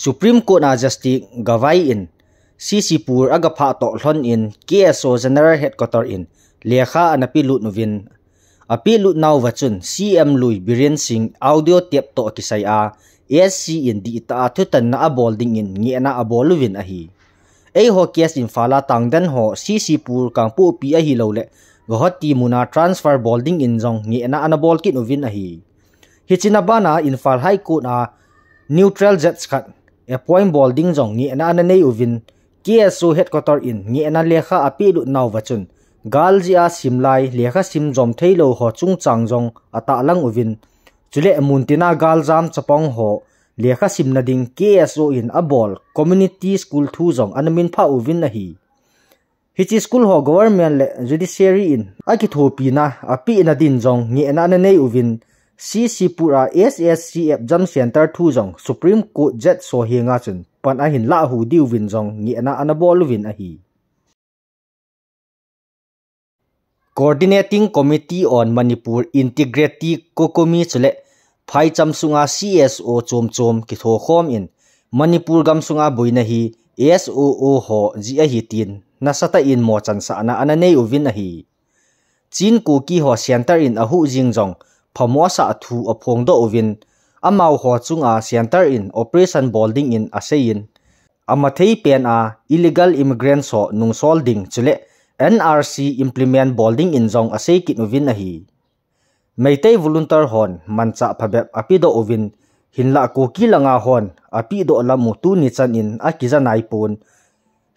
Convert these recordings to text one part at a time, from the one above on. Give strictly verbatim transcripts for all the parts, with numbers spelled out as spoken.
Supreme Court a Justice Gavai in C C Pur agaphah toh lhon in K S O General Headquarter in lekha ana pelut uvin, apelut nauva chun C M lui Biren Singh audio tape toh kisai a S C in dihtah a thutanna abol dingin ngehna abol uvin ahi. Eiho case Imphal a tangden ho C C Pur Kangpokpi ahilouleh Guwahati muna transfer bol dingin jong ngehna ana bol kit uvin ahi. Hiche na bana Imphal High Court a neutral judge khat appoint bol ding jong ngehna ana nei uvin, K S O headquarter in ngehna lekha apelut nauva chun, gal jeh a simlai lekha sim jom theilou ho chungchang jong atahlang uvin, chule muntina galjam chapang ho lekha simna ding K S O in abol community school thu jong ana minphah uvin ahi. Hiche school ho government le judiciary in akithopina apehna din jong ngehna ana nei uvin, C C Pur a S S C exam center thu jong Supreme Court judge ho henga chun pan ahin lah hu diuvin jong ngehna ana bol uvin ahi. Coordinating Committee on Manipur Integrity, COCOMI chule phaicham sunga C S O chom chom kithokhom in Manipur gamsunga boina hi S O O ho jeh ahi tin nasatah in mochansahna ana nei uvin ahi. Chin Kuki ho center in ahuh jing jong phamo asah thu aphongdoh uvin, amaho chunga center in operation bol dingin aseiyin, amathei pen a illegal immigrants ho nungsol ding chule N R C implement bol dingin jong asei kit uvin ahi. Meitei volunteer hon manchah phabep apedoh uvin, hinlah Kuki langa hon apedoh lam u tuni chan in akija naipon.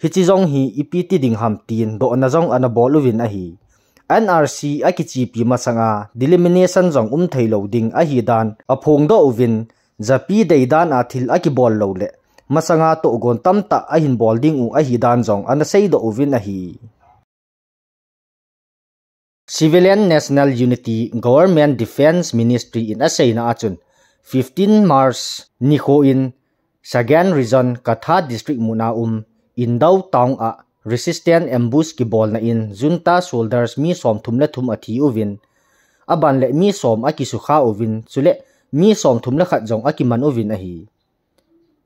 Hiche jong hi ipi ti ding ham tin dohna jong ana bol uvin ahi. N R C akichepi masanga delimitation jong um theilou ding ahidan aphongdoh uvin, japi deidan a thil akibol lou le masanga tohgon tamtah ahin bol ding u ahidan jong ana seidoh uvin ahi. Civilian National Unity Government Defence Ministry in aseina a chun, fifteen March nikho in Sagaing Region, Katha District muna um Indao Town a resistance ambush kibolna in junta soldiers mi somthum le thum athi uvin, aban le mi som akisukha uvin, chule mi somthum le khat jong akiman uvin ahi.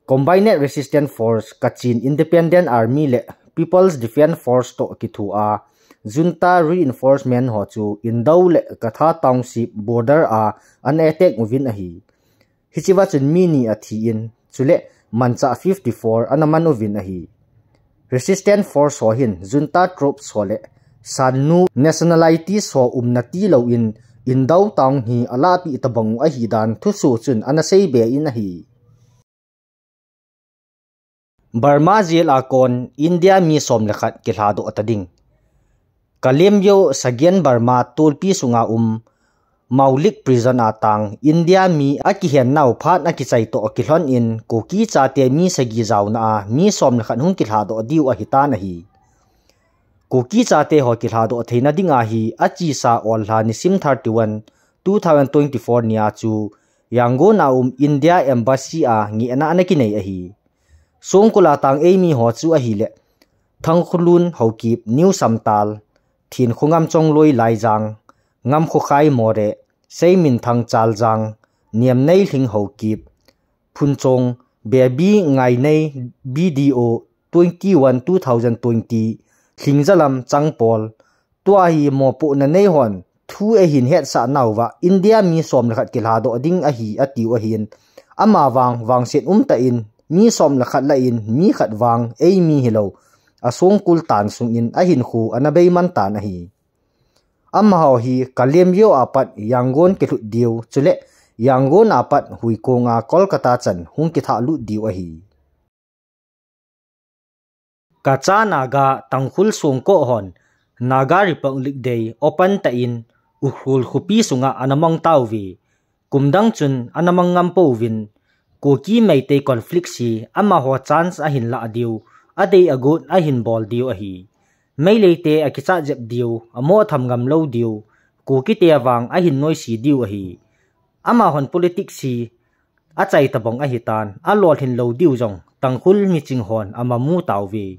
Combined Resistance Force, Kachin Independent Army le People's Defence Force toh kithoa, junta reinforcement ho chu Indao le Katha Township border a ana attack uvin ahi. Hichea chun mi ni athi in, chule manchah fifty-four ana man uvin ahi. Resistance Force ho hin junta troops ho le Shan Nu nationalities ho umna tilou in, Indao Town hi alahpeh tabang u ahidan thusoh chun ana seibe in ahi. Burma jail a kon India mi som le khat kilhadoh ta ding. Kalaymyo Sagaing Burma tolpi sunga um Mawlid Prison a tang India mi akihen nau phat akichai toh kilhon in Kuki chate mi sagi jaona a mi som le khat hung kilhadoh diu ahitan ahi. Kuki chate ho kilhadoh theina dinga hi achesa Ollha nisim thirty-one, two thousand twenty-four nia chu Yangon a um India Embassy a ngehna ana kinei ahi. Songkul a tang eimi ho chu ahile, Thangkhulun Haokip, New Samtal, Thienkhongam Chongloi Laijang, Ngamkhokhai Moreh, Seiminthang Chaljang, Niamneilhing Haokip, Phunchong, Baby Ngainei, B D O, twenty-one two thousand twenty, Lhingjalam Changpol, tua hi mopohna nei hon thu eihin hetsah nauva India mi som le khat kilhadoh ding ahi atiu ahin, amavang vangset umtah in mi som le khat lah in mi khat vang eimi hilou, asongkul tan sungin ahinkho ana beiman tan ahi. Amaho hi Kalaymyo a pat Yangon kilhut diu, chule Yangon a pat huikong a Kolkata chan hung kithahlut diu ahi. Kacha Naga Tangkhul songkoh hon Naga Republic Day open tah in Ukhrul khopi sunga ana mang tauve. Kumdang chun ana mang ngam pouvin, Kuki Meitei conflict hi amaho chance ahin lah diu, adei agot ahin bol diu ahi. Meilei te akichat jep diu, amo tham ngam lou diu, Kuki te vang ahin noise diu ahi. Amahon politics hi achai tabang ahitan, alolhin lou diu jong Tangkhul miching hon amamu tauve.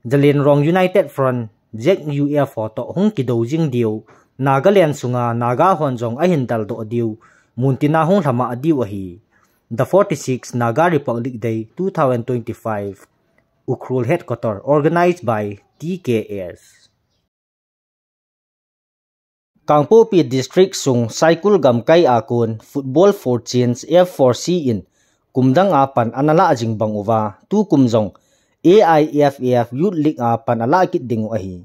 Zeliangrong United Front, Z U F ho toh hung kidou jing diu, Nagaland sunga Naga hon jong ahin daldoh diu, muntina hung lhamah diu ahi. The forty-sixth Naga Republic Day two thousand twenty-five, Ukhrul Headquarter, organized by T K S. Kangpokpi District sung Saikul gamkai a kon Football for Change F four C in kumdang a pan ana lah jing bang uva, tukum jong A I F F Youth League a pan alah kit ding u ahi.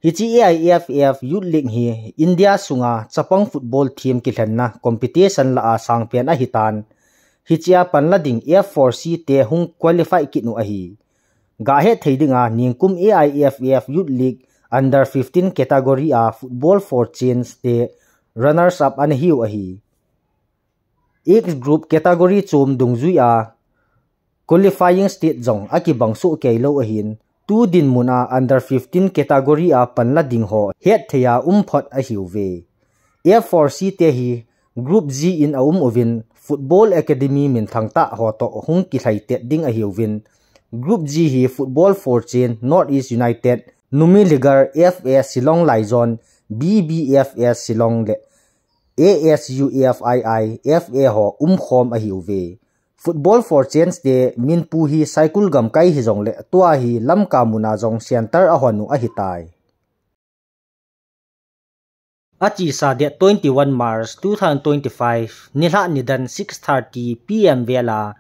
Hiche A I F F Youth League hi India sunga chapang football team kilhenna competition lah a sangpen ahitan. Hiche a panla ding F four C te hung qualify kit u ahi. Gahet thei dinga, ningkum A I F F Youth League under fifteen category a Football for Change te runners up ana hiu ahi. Age group category chom dungjui a qualifying stage jong akibang soh kei lou ahin, tu dinmun a under fifteen category a panla ding ho hetthei a um phot ahiuve. F four C te hi Group G in aum uvin, Football Academy minthang tah ho toh hung kilhaitet ding ahiuvin, Group G hi Football for Change, North East United, Numiligarh F A, Shillong Laizawn, B B F S Shillong le A S U F I I F A ho umkhom ahiuve. Football for Change te minpu hi Saikul gamkai hijongle tua hi Lamka muna jong center ahon u ahitai. Achesa date twenty-one March two thousand twenty-five, nilhah nidan six thirty P M vel a,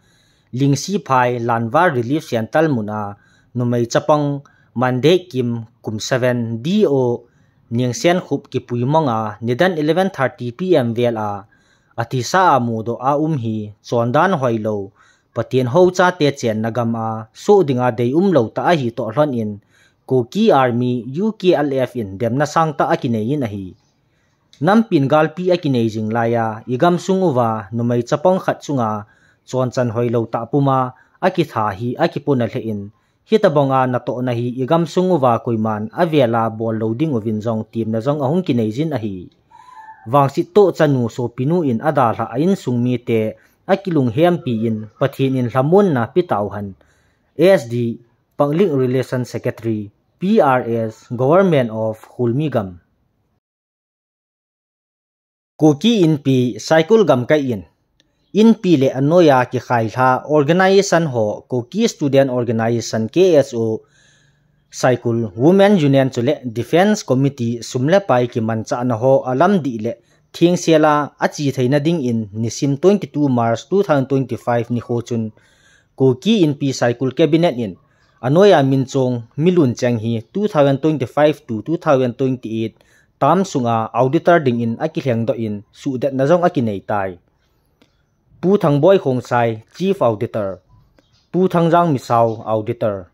Lingsiphai Lanva Relief Center mun a, numei chapang Mandei Kim kum seven, D O Ningsenkhup kipuimong a, nidan eleven thirty P M vel a, athisa a mudoh a um hi, chondan hoilou, Pathen hou chate chenna gam a, soh dinga deium lou tah ahi toh lhon in, Kuki Army, U K L F in demna sangtah akinei in ahi. Nampin galpi akinei jing lai a, i gamsung uva, numei chapang khat chunga, chonchan hoilou tah puma, akitha hi, akipona lheh in, hitabang a natohna hi i gamsung uva koiman avel a bol lou ding uvin jong temna jong ahung kinei jin ahi. Vangset toh chanu sopinu in adalhah a insung mite akilunghempi in Pathen in lhamonna pe tauhen. S D, Public Relation Secretary, P R S, Government of Hulmi Gam. Kuki Inpi Saikul gamkai in, Inpi le anoiya kikhailha organization ho, Kuki Student Organization, K S O, Saikul Women Union chule Defence Committee sum le pai kimanchahna ho alamdih le thengsel a ache theina dingin nisim twenty-two March two thousand twenty-five nikho chun Kuki Inpi Saikul Cabinet in anoiya minchong milun cheng hi two thousand twenty-five to two thousand twenty-eight term sunga auditor dingin akilhengdoh in suhdetna jong akinei tai. Pu Thangboi Khongsai, Chief Auditor, Pu Thangjang Misao, Auditor,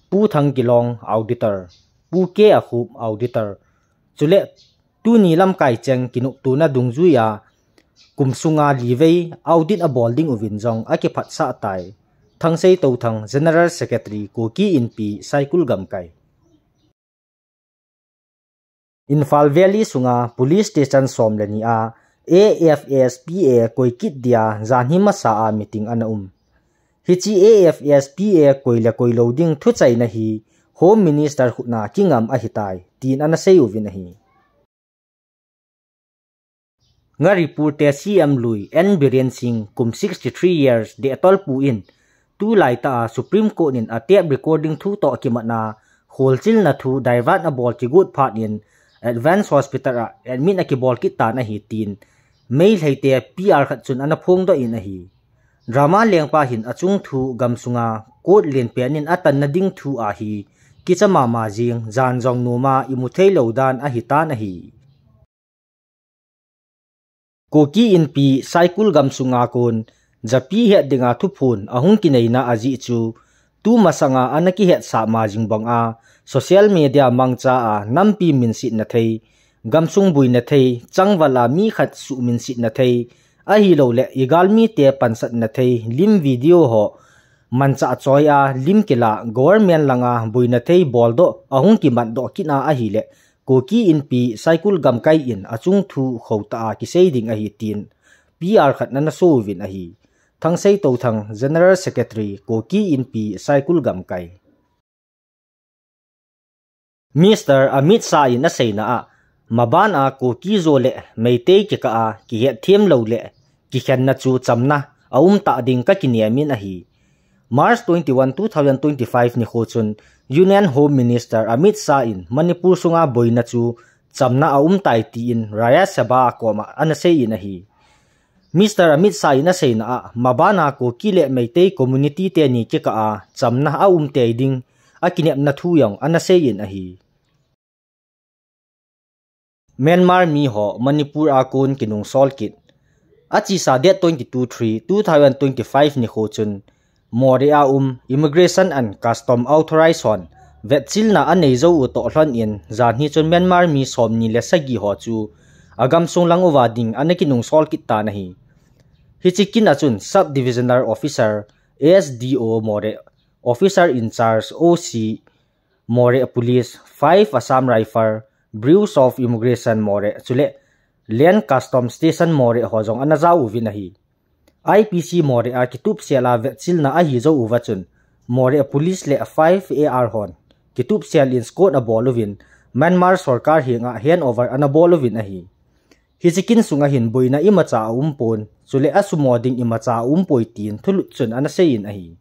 Pu Thangkilong, Auditor, Pu K Akhup, Auditor, chule tuni lamkai cheng kinoptona dungjuiya kum sunga livei audit abol ding uvin jong akiphatsah tai. Thangsei Touthang, General Secretary, Kuki Inpi Saikul gamkai. Imphal Valley sunga Police Station som le ni a A F S P A koi kit dia janhi masa a meeting ana um. Hiche A F S P A koi le koi lou ding thuchaina hi Home Minister khutna kingam ahitai, tin ana sei uvin ahi. Manipur te C M lui N Biren Singh kum sixty-three years dehtolpu in, tulai tah a Supreme Court in a tape recording thu toh kimatna, kholchilna thu divert abol kigot phat in, Advance Hospital a admit akibol kit tan ahi tin, Meitei te P R khat chun ana phongdoh in ahi. Drama lengpa hin achung thu gamsunga court lenpen in atanna ding thu ahi, kicha mama jing, jan jong noma imu thei lou dan ahitan ahi. Kuki Inpi Saikul gamsunga kon, japi het dinga thuphon ahung kineina ajeh chu, tumasanga ana kihetsah ma jing banga, social media mangcha a nampi minsetna thei, gamsung buina thei, changval a mi khat suhminsetna thei, ahilouleh igalmite pansatna thei, lim video ho, manchah choi a, lim kila, government langa buina thei boldoh, ahung kimatdoh kit a ahileh, Kuki Inpi Saikul gamkai in achung thu khotah a kisei ding ahi tin P R khat ana so uvin ahi. Thangsei Touthang, General Secretary, Kuki Inpi Saikul gamkai. Mister Amit Shah in aseina a, maban a Kuki-Zo le Meitei kikah a kihetthem lou le kikhenna chu chamna aum ta ding kakinem in ahi. March twenty-one, two thousand twenty-five nikho chun Union Home Minister Amit Shah in Manipur sunga boina chu chamna aum tai tin Rajya Sabha a koma ana sei in ahi. Mister Amit Shah in aseina a, mabana Kuki le Meitei community teni kikah a chamna aum tei ding akinepna thu jong ana sei in ahi. Myanmar mi ho Manipur a kon kinungsol kit. Achesa date twenty-two three two thousand twenty-five nikho chun Moreh a um Immigration and Custom Authorized hon vetchilna anei jou u toh lhon in, janhi chun Myanmar mi somni le sagi ho chu agamsung lang uva ding ana kinungsol kit tan ahi. Hiche kin a chun Sub Divisional Officer, S D O Moreh, Officer in Charge, O C Moreh Police, five Assam Rifle, Bureau of Immigration Moreh, chule Land Custom Station Moreh ho jong ana jao uvin ahi. I P C Moreh a kitupsel a vetchilna ahi jou uva chun, Moreh Police le five A R hon kitupsel in escort abol uvin, Myanmar sorkar henga handover ana bol uvin ahi. Hiche kin sunga hin boina imacha aum pon, chule asumo ding imacha aum poi tin thulut chun ana sei in ahi.